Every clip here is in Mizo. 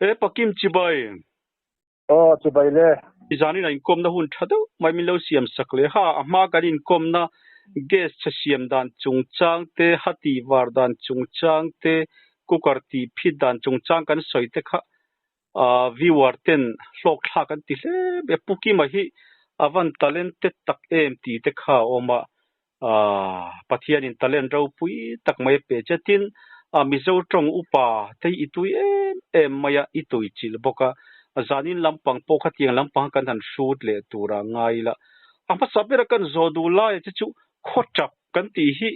He Pakim chibai. Aw chibai le. Zanin a inkawmna hun tha deuh mai min lo siam sak leh ha. A hma kan inkawmna gas chhe siam dan chungchang te, ha tih var dan chungchang te, cooker tih phit dan chungchang kan sawi te kha viewer ten hlawk thlak an ti hle mai a. Pu Kima hi a van talented tak em tih te kha a awm a. Pathianin talent ropui tak mai a pe che. Tin, Mizo tawng upa te hi i tui em em mai a, i tui chilh bawk a. Zanin lampang pawh khatiang lampang kan han hrut leh tur a ngai ila. A hmasa bera kan zawh duh laia che chu khawchap kan tih hi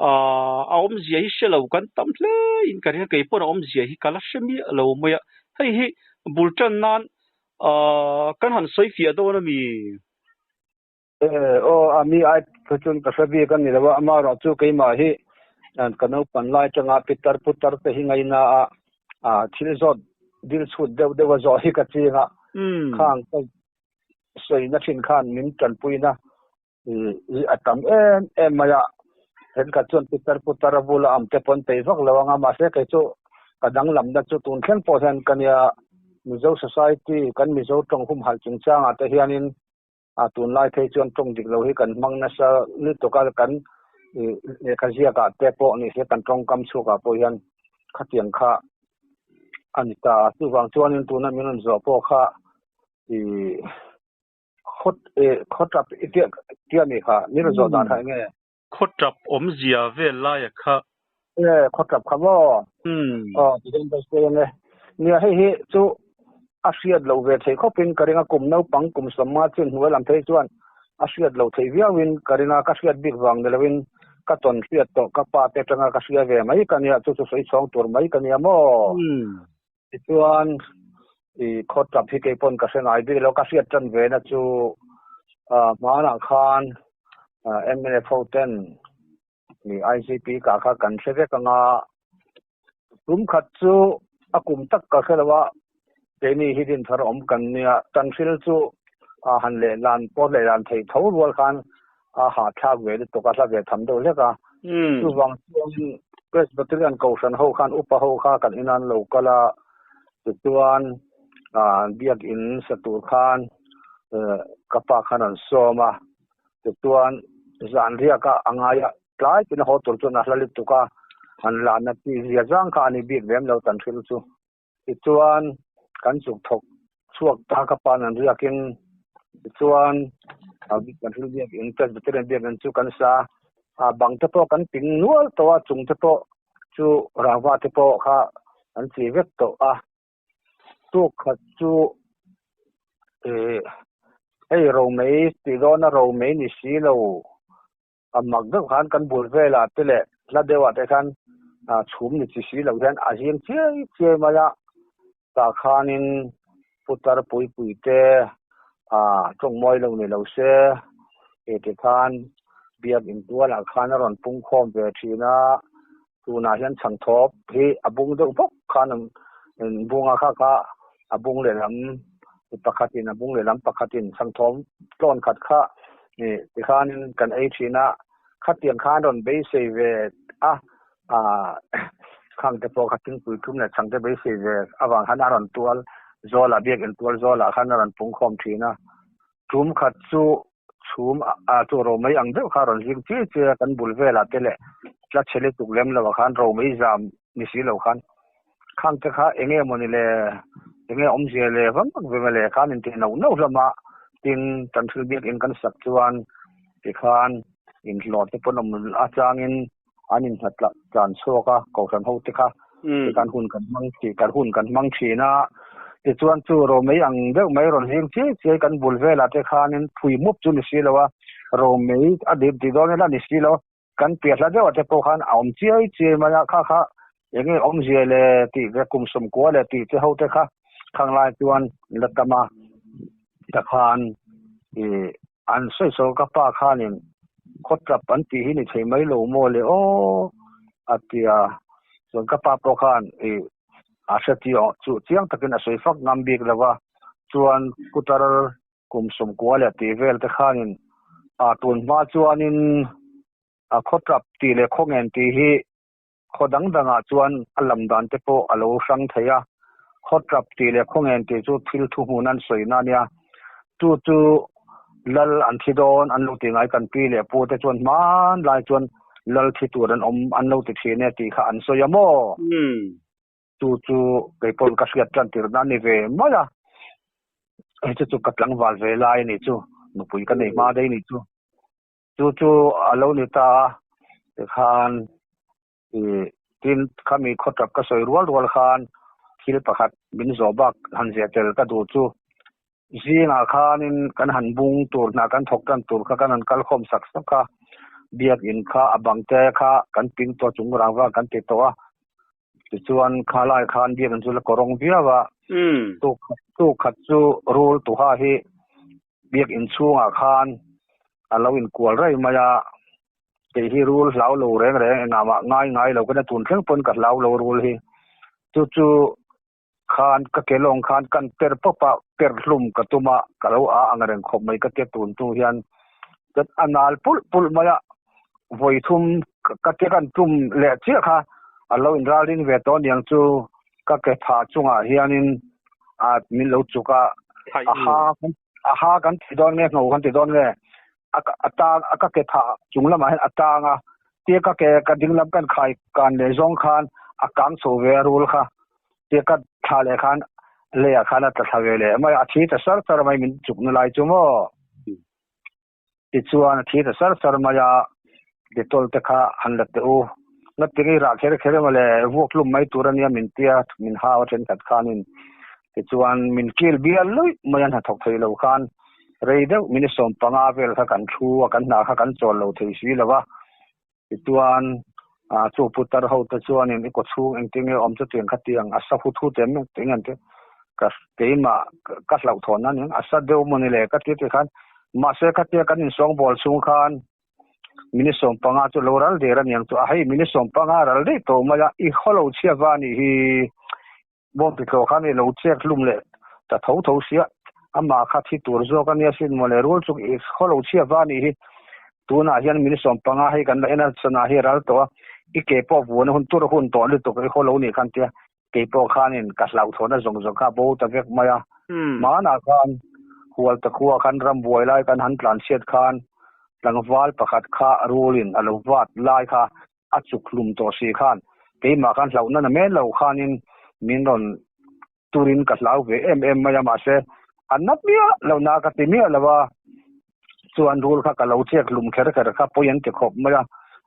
a awmzia hi hre lo kan tam hle in ka ring a, kei pawn a awmzia hi ka la hre miah lo mai a. Hei hi bul tan nan kan han sawi fiah dawn a mi? E aw a mi ai kha chuan ka hre bik a ni lo a, amaherawh chu keimah hi ka naupan lai atanga pitar putar te hi ngaina a thil zawt dil chhut deuh deuh a zawh hi ka ching a, khang ka sawina thin khan min tanpuina hi a tam em em mai a, thenkhat chuan pitar putar a bula am te pawn peih vak lo ang a, mahse kei chu ka danglamna chu tun thleng pawh hian ka nia Mizo society kan Mizo tawng humhalh chungchangah te hianin A tunlai phei chuan tawng dik lo hi kan hmang nasa lutuk a, kan lehkha ziakah te pawh ni se kan tawngkam chhuakah pawh hian khatiang kha a ni ta a. Chuvang chuanin tuna min rawn zawh pawh kha i khawt khawtap i tia tia mi kha min rawn zawh dan kha eng nge? Khawtap awmzia vel laia kha. E, khawtap kha maw? Aw, tihian ka sawi ang e. Nia, hei hi chu a hriat loh ve theih khawpin ka ring a, kum naupang kum sawmnga chin hnuai lam phei chuan a hriat loh theih viauin ka ring a, ka hriat bik vang ni loin ka tawn hriat tawh ka pa te atanga ka hria ve mai ka nia, chu chu sawi chhawng tur mai ka nia maw? Tichuan, i khawtap hi kei pawn ka hre ngai bik lo, ka hriat tan ve na chu hmanah khan mnf ho ten i ICP kah kha kan hre vek ang a, tum khat chu a kum tak ka hre lo a, keini hi dinthar awm kan nia, tanhril chu han leh lan pawh leh lan theih tho rual khan a hahthlak ve lutuk a, hla ve tham deuh hlek a. Chuvang chuan Presbyterian Kohhran ho khan upa ho kha kan ina an lo kal a, tichuan biakin sa tur khan ka pa khan an sawm a, tichuan zan riak a a ngai a, tlai tin a haw tur chuan a hla lutuk a, an lana chi zia zang kha a ni bik lem lo tan hril chu. Tichuan, kan chuk thawk chhuak ta ka pa'n an riakin tichuan kan thil biakin Presbyterian biakin chu kan sa a, bang te pawh kan ping nual tawh a, chung te pawh chu rangva te pawh kha an chi vek tawh a. Tuk khat chu ih hei romei tih dawna romei ni si lo. A mak deuh khan kan bul velah te leh hla deuhah te khan chhum ni chi si lo hian a zing chiai chiai mai a, tah khanin putar puipui te tawng mawi lo ni lo se tih te khan biakin tualah khan a rawn pung khawm ve thin a, tunah hian chhangthawp hi a bung deuh bawk khan bunga kha kha a bung lehlam pakhatin a bung lehlam pakhatin chhangthawm tlawn khat kha tikhanin kan ei thin a, khatiang khan rawn beisei ve a, khangte pawh kha thingpui tlum leh chhangte beisei ve avang khan a rawn tual zawlah biakin tual zawlah khan a rawn pungkhawm thin a, tum khat chu chhum a chu romei ang deuh kha a rawn zing chiai chiai a, kan bul velah te leh tla chhe lutuk lem lo ah khan romei zam ni si lo khan khang te kha eng nge mawni le eng nge awmzia le vang vak ve le khan in ti nauh nauh hlawm a, tin kan thil biakin kan sak chuan tikhan inhlawh te pawn awm atangin an innghat tlan chhuak a, kohhran ho te kha tikhan hun kan hmang thin, kan hun kan hmang thin a, tichuan chu romei ang deuh mai rawn hling chiai chiai kan bul velah te khanin phui mup chu ni si lo a, romei a dip ti dawn ila ni si lo, kan piah hla deuhah te pawh khan a awm chiai chiai mai a, kha kha eng nge awmzia le tih te kum sawmkua leh tih te ho te kha khang lai chuan la tam a, tikhan ih An sawi sawi ka pa khanin khawtlap an tih hi ni thei mai lo maw le aw a ti a, chuan ka pa pawh khan ih a hre tih awh chu chiang takin a sawi fak ngam bik lo va, chuan putar kum sawmkua leh tih vel te khanin a tun hma chuanin a khawtlap tih leh khawngen tih hi khaw dang dangah chuan a lam dan te pawh a lo hrang thei a, Khawtap tih leh khawngen tih chu thil thuhmun an sawina a nia. Chu chu lal an thi dawn an lo ti ngai kan pi leh pu te chuan hmanlai chuan lal thi tur an awm an lo ti thin e tih kha an sawi a maw? Chu chu kei pawn ka hriat tan tirhna a ni ve mai a. Hei chu chu ka tlangval ve lai a nih chu, nupui ka nei hma daih a nih chu. Chu chu a lo ni ta a, tikhan Ih, tin, khami khawtap ka sawi rual rual khan thil pakhat min zawh bak han ziah tel ka duh chu, zingah khanin kan han bung tur hna kan thawk tan tur kha kan han kal khawm sak sak a, biakin kha a bang te kha kan ping tawh chung rang vang kan ti tawh a, tichuan kha lai khan biakin chu la kawrawng viau a, tuk khat chu rul tuha hi biakin chhungah khan a lo inkual rei mai a, Kei hi rul hlau lo reng reng engah mah ngai ngai lo ka na tun thleng pawn ka hlau lo rul hi. Chu chu khan ka ke lawng khan kan per pawp a, per hlum ka tum a, ka lo a ang reng khawp mai ka tia tun tu hian chuan a nal pulh pulh mai a, vawi thum ka ke kan tum leh chiah kha a lo inralring ve tawh aniang chu ka ke pha chungah hianin a min lo chuk a, a ha a ha kan ti dawn nge ngho kan ti dawn nge a tang a ka ke phah chung lamah hian a tang a tia ka ke ka ding lam kan khai kan leh zawng khan a kang chho ve a rul kha tia ka thla leh khan leiah khan a tla thla ve leh mai a thi ta sar sar mai min chuk na lai chu maw tichuan a thi ta sar sar mai a Dettol te kha han la teh u nga tinge i rah kher kher emaw le vuak hlum mai tur ania min tia min hau a thenkhat khanin tichuan min kil bial luih mai a hnathawk thei lo khan rei deuh minute 15 vel kha kan thu a kan hna kha kan chawl lo thei si lo va tichuan chu putar ho te chuanin i kaw chhung engtin nge awm chutiang khatiang a sa hut hut em eng an ti ka keimah ka hlauhthawn a nia a sa deuh mawni le ka ti tikhan mahse khatia kan insawngbawl chhung khan Minute 15 chu lo ral der a niang chu a hei minute 15 ral daih tawh mai a i khaw lo chhia va anih hi bawm ti thlawh khan i lo chek hlum leh ta tho tho sia amah kha thi tur zawk a nia sin mawle rul chu i khaw lo chhia va anih hi tunah hian minute 15 hei kan la en a sana hi a ral tawh a i ke pawh vuan a hun tur a hun tawh lutuk i khaw lo nih khan tia Kei pawh khanin ka hlauhthawnna zawng zawng kha a bo ta vek mai a. Hmanah khan Hualta khua khan rambuai lai kan han tlanchhiat khan tlangval pakhat kha rulin a lo vat lai kha a chuk hlum tawh si khan keimah khan hlauhna na men lo khanin min rawn turin ka hlau ve em em mai a mahse a na miah lo na ka ti miah lo a chuan rul kha ka lo chek hlum kher kher kha pawi an ti khawp mai a,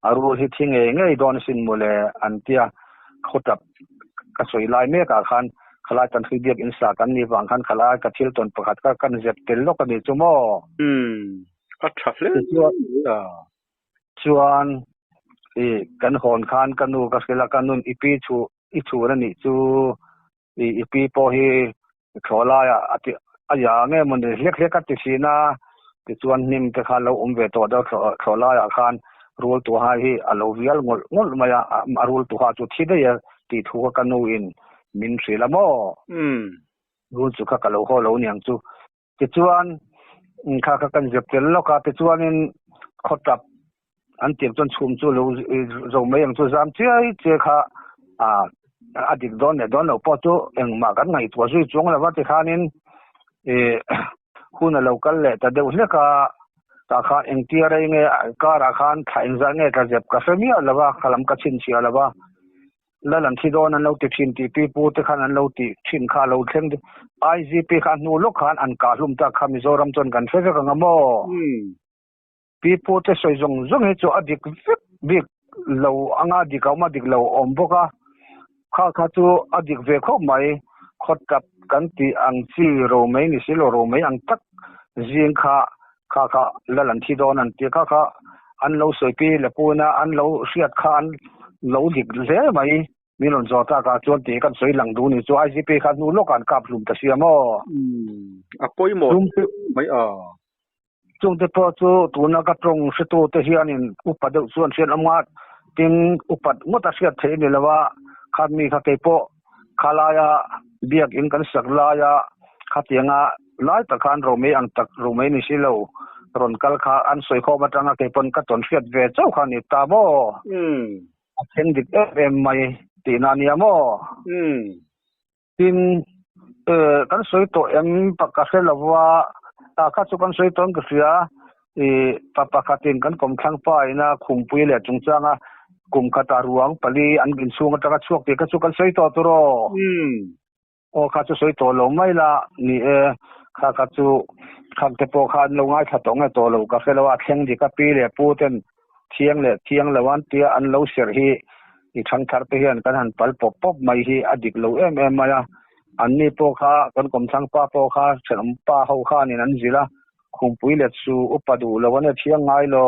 a rul hi thi ngei ngei dawn sin mawle an tia khawtap ka sawi lai mek ah khan khalai kan hrui biak in sa kan nih vang khan khalai ka thil tawn pakhat kha kan zep tel lawk a ni chu maw. Umm a tha hle mai a. Chuan i kan hawn khan ka nu ka hrilh a ka nun i pi chhu i chhun a nih chu i i pi pawh hi thlawh laiah a ti a ya nge maw ni hlek hlek a ti thin a tichuan hnim te kha lo awm ve tawh deuh thlawh thlawh laiah khan rul tuha hi a lo vial ngawlh ngawlh mai a a rul tuha chu thi daih a tih thu kha ka nu in min hrilh a maw rul chu kha ka lo haw lo niang chu Tichuan, kha kha kan zep tel lawk a, tichuanin khawtap an tir chuan chhum chu lo zo mai ang chu zam chiai chiai kha a dik dawn leh dawn lo pawh chu engmah kan ngaihtuah zui chuang lo va tikhanin hun a lo kal leh ta deuh hlek a, tah khan engtia rei nge karah khan thla engzah nge tla zep ka hre miah lo va, kha lam ka chhinchhiah lo va. Lal an thi dawn an lo ti thin tih pi pu te khan an lo ti thin kha a lo thleng IGP kha a hnu lawk khan an kah hlum tak kha Mizoram chuan kan hre vek ang a maw? Pi pu te sawi zawng zawng hi chu a dik vek bik lo anga dik a awm a dik lo a awm bawk a kha kha chu a dik ve khawp mai khawtap kan tih ang chi romei ni si lo romei ang tak zing kha kha kha lal an thi dawn an ti kha kha an lo sawi pi le puna an lo hriat kha an lo dik hle mai min rawn zawh tak ah chuan tih kan sawi lang duh ni chu IGP kha hnu lawk ah an kap hlum ta sia maw. A pawimawh mai a. Chungte pawh chu tuna ka tawng hretu te hianin upa deuh chuan hriat awm nga tin upat ngawt a hriat theih a ni lo a khan mi kha keipawh Khalaia biakin kan sak laia khatianga lai tak khan Romei ang tak Romei ni si lo rawn kal kha an sawi khawm atanga kei pawn ka tawn hriat ve chauh kha ni ta maw? A thleng dik em em mai tihna ania maw? Tin, kan sawi tawh em pa ka hre lova, ah kha chu kan sawi tawh in ka hria, ih pa pakhatin kan kawmthlang pa ina khumpui leh chungchanga kum khatah ruang pali an inchhung atanga chhuak tih kha chu kan sawi tawh tur aw. Aw kha chu sawi tawh lo mai la, ni e, kha kha chu khang te pawh kha an lo ngaithla tawh nge tawh lo ka hre lo a, thleng dik a pi leh pu ten thiang leh thiang lo an tia an lo serh hi i thangthar te hian kan han pal pawp pawp mai hi a dik lo em em mai a, an ni pawh kha kan kawmthlang pa pawh kha thenawm pa ho khanin an zilh a, khumpui let su upa duh lo an e thiang ngai lo,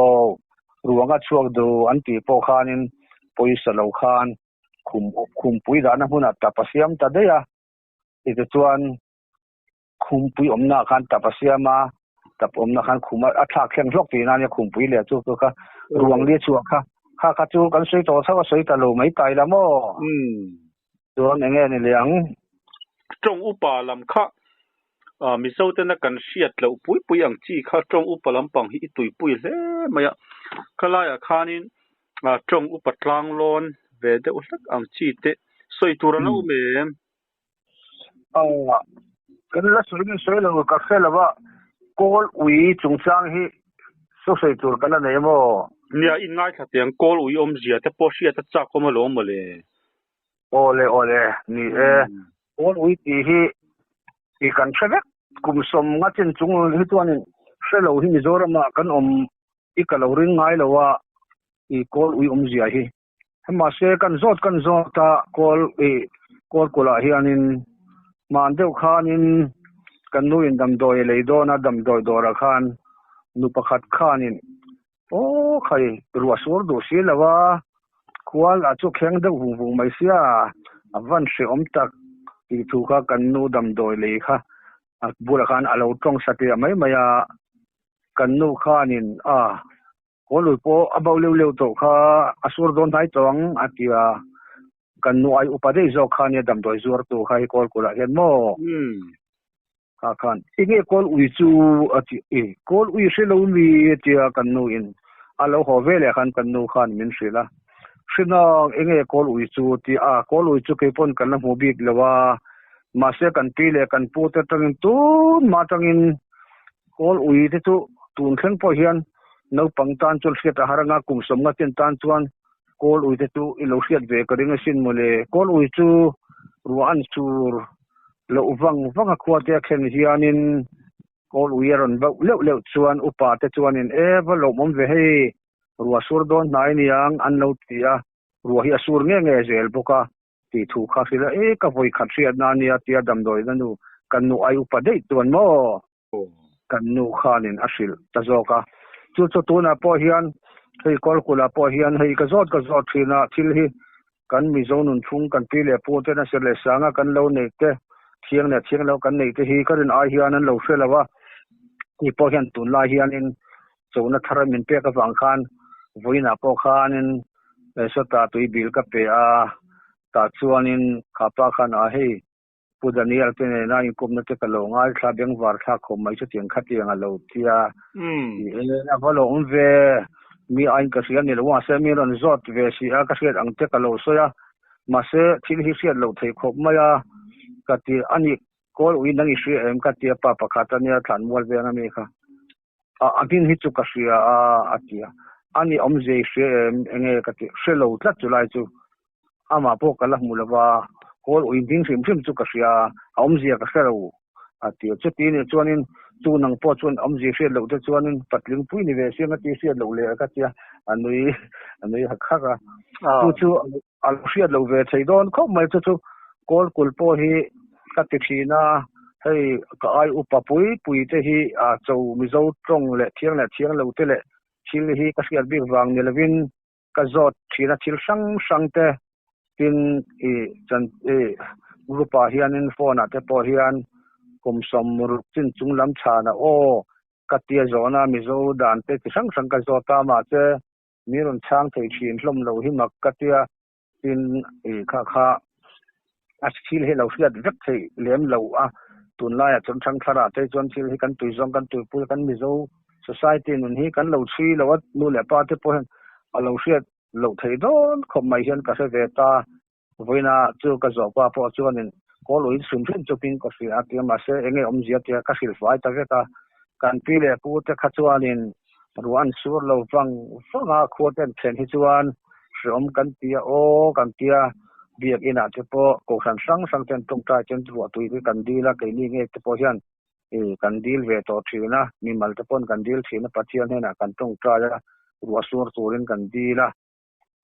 ruang a chhuak duh an tih pawh khanin pawisa lo khan khum khumpui dahna hmunah tap a siam ta daih a, tichuan khumpui awmnaah khan tap a siam a, tap awmna khan khum a thlak thleng hlawk tih nan khumpui leh chu chu kha ruang li chhuah kha kha kha chu kan sawi tawh chauh a sawi ta lo mai tai la maw? Chuan eng nge ni leh ang? Tawng upa lam kha Mizo tena kan hriat loh pui pui ang chi kha tawng upa lampang hi i tuipui hle mai a, khalaiah khanin tawng upa tlanglawn ve deuh hlek ang chi te sawi tur an lo awm em? Kan la sawi nge sawi lo ka hre lo a, kawl ui chungchang hi saw sawi tur ka la nei maw? Nia, in ngaithla teh ang, kawl ui awmzia te pawh hriat a chak awm alawm mawle. Awle awle, ni e, kawl ui tih hi i kan hre vek, kum sawm nga chin chung hi chuanin hre lo hi Mizoramah kan awm i ka lo ring ngai lo a, i kawl ui awmzia hi. Mahse kan zawt kan zawt a, kawl i kawl kulh ah hianin hman deuh khanin kan nu in damdawi a lei dawn a, damdawi dawrah khan nu pakhat khanin aw khai ruah sur duh si lo a, khual ah chu kheng deuh vung vung mai sia, a van hrehawm tak tih thu kha kan nu damdawi lei kha a bulah khan a lo tawng satliah mai mai a, kan nu khanin a. Kawlui pawh a bo leuh leuh tawh kha a sur dawn hnai tawh ang a ti a, kan nu ai upa daih zawk kha nia damdawi zuartu kha hi kawl kulh ah hian maw? Kha khan i nge kawl ui chu a ti i kawl ui hre lo mi a ti a kan nu in a lo haw ve leh khan kan nu khan min hrilh a, hrinawng i nge kawl ui chu a ti a, kawl ui chu kei pawn kan la hmu bik lo a, mahse kan pi leh kan pu te atangin tun mah atangin Kawl ui te chu tun thleng pawh hian naupang tan chuan hriat a har anga kum sawmnga ten tan chuan kawl ui te chu i lo hriat ve ka ring asin mawle. Kawl ui chu ruah an sur loh vang vang a khua te a khen hianin kawl ui a rawn bauh leuh leuh chuan upa te chuanin e va lawmawm ve hei ruah sur dawn hnai niang an lo ti a, ruah hi a sur nge nge zel bawk a. Tih thu kha hrilh a, e ka vawi khat hriatna a nia tia damdawiina nu kan nu ai upa daih chuan maw kan nu khanin a hrilh ta zawk a. Chu chu tunah pawh hian hei Kawlkulh-ah pawh hian hei ka zawt ka zawt thin a, thil hi kan Mizo nunphung kan pi leh pu ten a ser leh sanga kan lo neih te, thiang leh thiang lo kan neih te hi ka rin ai hian an lo hre lo a, tih pawh hian tunlai hianin chona thar min pek avang khan vawiinah pawh khanin Sawta tui bil ka pe a, tah chuanin kha pa khan a hei Pu Daniel te nena inkawmna te ka lo ngaithla bengvar thlak khawp mai chutiang khatiang a lo ti a, ti e a va lo awm ve, mi aiin ka hria ni lo mahse mi rawn zawt ve si a ka hriat ang te ka lo sawi a, mahse thil hi hriat loh theih khawp mai a ka ti a ni kawl ui nang i hria em ka ti a pa pakhat a nia thlan mual veng ami kha. A hming hi chu ka hria a, a ti a. Ani awmzia i hria em? Enge ka ti? Hre lo tlat chu lai chu. Amah pawh ka la hmu lo va, kawl ui hming hrim hrim chu ka hria a, a awmzia ka hre lo, a ti a. Chuti nih chuanin chu nang pawh chuan awmzia hriat loh te chuanin patling pui ni ve sia nga ti hriat loh leh ka ti a, a nui a nui hak hak a. Chu chu a lo hriat loh ve thei dawn khawp mai chu chu kawl kul pawh hi ka ti thin a, hei ka ai upa pui pui te hi a cho Mizo tawng leh thiang leh thiang lo te leh thil hi ka hriat bik vang ni lovin ka zawt thin a thil hrang hrang te tin i chan i group ah hianin phone ah te pawh hian kum sawmruk chin chung lam chhan a aw ka tia zawhna Mizo dan te chi hrang hrang ka zawt a mahse Mi rawn chhang thei thin hlawm lo hi mak ka tia, tin i kha kha a thil hi lo hriat vek theih lem lo a, tunlaiah chuan thangthlarah te chuan thil hi kan tui zawng kan tuipui a, kan Mizo society nun hi kan lo chhui lo a, nu leh pa te pawh hian a lo hriat loh theih dawn khawp mai hian ka hre ve ta, vawiina chu ka zawhpa pawh chuanin. Kawl ui hrim hrim chupin ka hria a tia mahse enge awmzia tia ka hrilh fai ta vek a. Kan pi leh pu te kha chuanin ruah an sur lo vang vang a, khua te an thlen hi chuan hreawm kan tia aw kan tia biakin ah te pawh kohhran hrang hrang ten tawngtai ten ruah tui hi kan dil a, keini ngei te pawh hian kan dil ve tawh thin a, mimal te pawn kan dil thin a, Pathian hnenah kan tawngtai a, ruah sur turin kan dil a.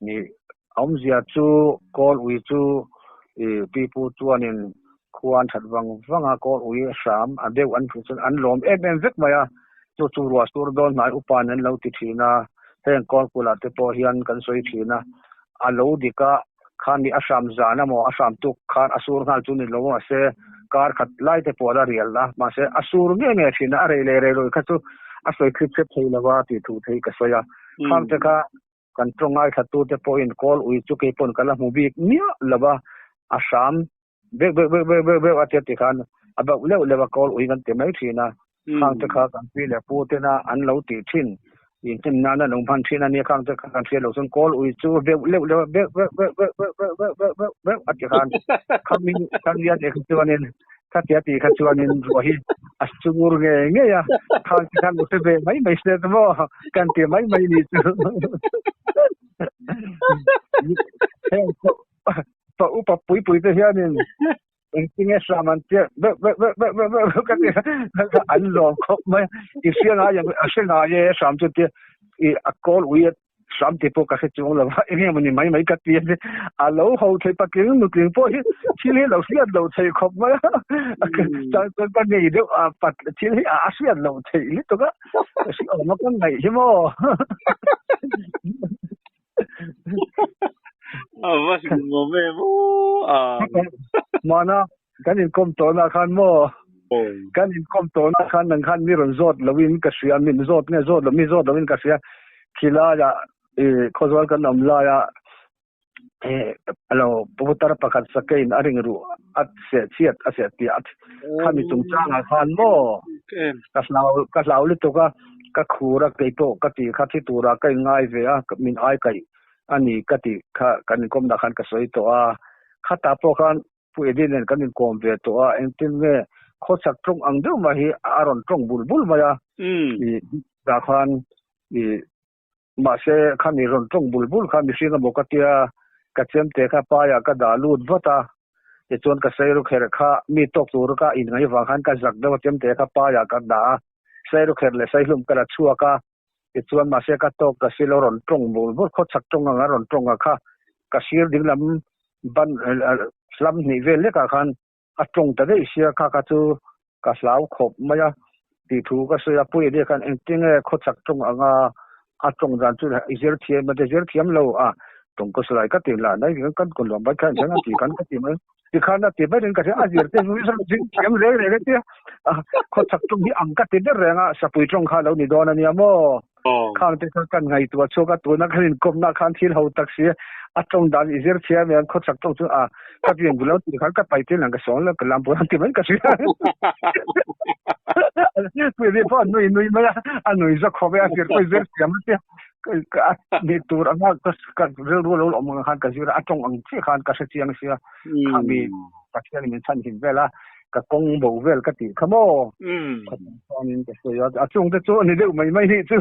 Ni awmzia chu kawl ui chu i pipu chuanin khua an that vang vang a, kawl ui hram a deuh an hmuh chuan an lawm em em vek mai a, chu chu ruah sur dawn hnai upain an lo ti thin a, heng kawl kulah te pawh hian kan sawi thin a, a lo dik a, khani a hram zan emaw a hram tuk khan a sur nghal chu ni lo mahse kar khat lai te pawh a la rial a, mahse a sur nge nge thin a, a rei leh rei lo kha chu a sawi thlip thlep thei lo a tih thu thei ka sawi a, khang te kha Kan tawng ngaithla te pawhin kawl ui chu kei pawn ka la hmu bik miah lo va, a hram beuh beuh beuh beuh beuh beuh a tia ti khan a bauh leuh leuh a kawl ui kan ti mai thin a. Khang te kha kan pi leh pu tena an lo tih thin, inhnem nana lo hman thin a nia, khang te kha kan hriat loh chuan kawl ui chu beuh leuh leuh a beuh beuh beuh beuh beuh beuh beuh beuh beuh beuh a ti khan khami khami a tih kha chuanin Khatia tih kha chuanin ruah hi a sur ngei ngei a, khang te khan lo hre ve mai mai se chu maw kan ti mai mai ni chu. Heng pa upa pui pui te hianin engtinge hram an tia beuh beuh beuh beuh beuh beuh beuh ka ti an lawm khawp mai. I hria ngai ang a hre ngai e hram chu tia i a kawl ui a Hram te pawh ka hre chuang lo a, eng emaw ni mai mai ka ti a ni. A lo ho thei patling nutling pawh hi thil hi lo hriat loh theih khawp mai a, chuan chuan ka ngei deuh a, pat thil hi a hriat loh theih lutuk a, hri awm a ka ngaih hi maw. A va hlimawm em aw a. Mahna Kan inkawm tawhna khan maw? Kan inkawm tawhna khan nang khan mi rawn zawt loin ka hria, min zawt nge zawt lo, mi zawt loin ka hria. Khilaia i khawzawl kan awm laia i alo putar pakhat sakein a ring ruh a seh chhiat a seh piah khami chungchangah khan maw? Ka hlau ka hlau lutuk a, ka khur a kei pawh ka tih kha thi turah ka inngai ve a, min ai kaih a ni ka tih kha kan inkawmna khan ka sawi tawh a. Khatah pawh khan Pu Eddie nen kan inkawm ve tawh a, engtin nge khawchhak tawng ang deuh mai hi a rawn tawng bul bul mai a, i dah khan i mahse khami rawn tawng bul bul kha mihring emaw ka tia ka chemte kha paiah ka dah lut vat a, tichuan ka seiru kher kha mi tawk tur ka inngaih vang khan ka zak deuh a chemte kha paiah ka dah a, seiru kher leh seihlum ka la chhuak a, Tichuan mahse ka tawk ka silo rawn tawng bul bul khawchhak tawng anga rawn tawng a kha ka sir dinglam ban hlam hnih vel lekah khan a tawng ta daih sia kha kha chu ka hlau khawp mai a tih thu ka sawi a Puia nia khan engtinge khawchhak tawng anga a tawng dan chu i zir thiam a ti zir thiam lo a tawng ka sawi lai ka ti lah nai kan kun luam bai khan a ti khan ka ti mai tikhan a ti mai in ka hria a zir te chu zir thiam reng reng a tia khawchhak tawng hi ang ka ti ber reng a sapui tawng kha lo ni dawn a nia maw khang te kha kan ngaihtuah chhuak a tuna kan inkawmna khan thil ho tak si a tawng dan i zir thiam em khawchhak tawng chu a ka pian bul lo tih khan ka pai tel ang ka sawn lo ka lam pawh an ti mai ka hria pui mi pawh a nui nui mai a a nui zawk khawp e a zir pawh i zir thiam a tia ni tur anga ka rilru lo awm ang khan ka zir a tawng ang chiah khan ka hre chiang sia khami Pathian min chhan him vel a ka kawng bo vel ka tih kha maw ka sawi a a chung te chu a ni deuh mai mai nih chu.